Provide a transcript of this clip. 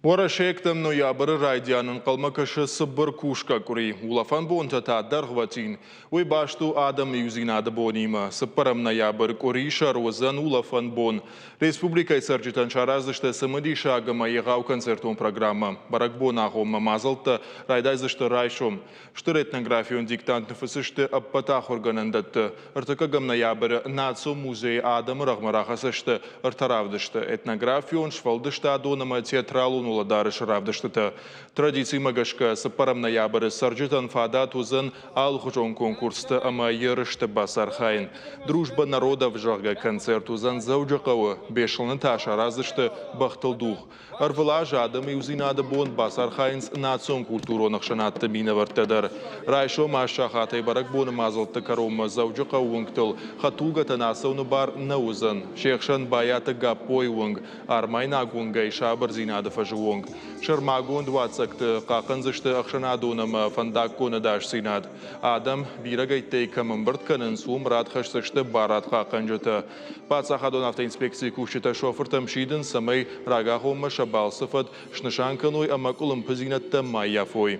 Уӕрӕсейӕгтӕм ноябры райдиан ӕнхъӕлмӕ кӕсы цыбыр кусгӕ къуыри, улӕфӕн бонтӕ та дӕргъвӕтин. Уый баст у адӕмы иудзинады бонимӕ. Цыппӕрӕм ноябрь, къуырисӕр, уыдзӕн улӕфӕн бон. Республикӕйы цӕрджытӕн сараздзысты цымыдисаг ӕмӕ егъау концертон программӕ. Бӕрӕгбоны агъоммӕ мадзӕлттӕ райдайдзысты райсом. Стыр этнографион диктант ныффысдзысты ӕппӕт ахуыргӕнӕндӕтты. Ӕртыккӕгӕм ноябры Национ музейы адӕмы рӕгъмӕ рахӕсдзысты ӕртӕ равдысты, этнографион, сфӕлдыстадон ӕмӕ театралон уӕлӕдарӕсы равдыстытӕ. Традицимӕ гӕсгӕ, цыппӕрӕм ноябры цӕрджытӕн фадат уыдзӕн алыхуызон конкурсты ӕмӕ ерысты бацархайын. Дружба народов, зӕгъгӕ, концерт уыдзӕн Дзӕуджыхъӕуы, Беслӕны та сараздзысты бӕхтыл дугъ. Ӕрвылаз адӕмы иудзинады бон бацархайынц национ-культурон ӕхсӕнадты минӕвӕрттӕ дӕр. Райсом аст сахатӕй бӕрӕгбоны мадзӕлтты кӕронмӕ Дзӕуджыхъӕуы уынгтыл хӕдтулгӕтӕн ацӕуыны бар нӕ уыдзӕн. Се хсӕн Байаты Гаппойы уынг, Армайнаг уынгӕй Сабырдзинады фӕзы онг. Сӕрмагонд уаццӕгты хъахъхъӕндзысты ӕхсӕнадон ӕмӕ фӕндаггон ӕдасдзинад. Адӕм бирӕгӕйттӕй кӕм ӕмбырд кӕнынц, уым рад хӕсдзысты барадхъахъхъӕнджытӕ. Паддзахадон автоинспекцийы кусджытӕ шофыртӕм сидынц, цӕмӕй рагагъоммӕ сӕ балцы фӕд снысан кӕной ӕмӕ къуылымпыдзинӕдтӕ ма ййафой.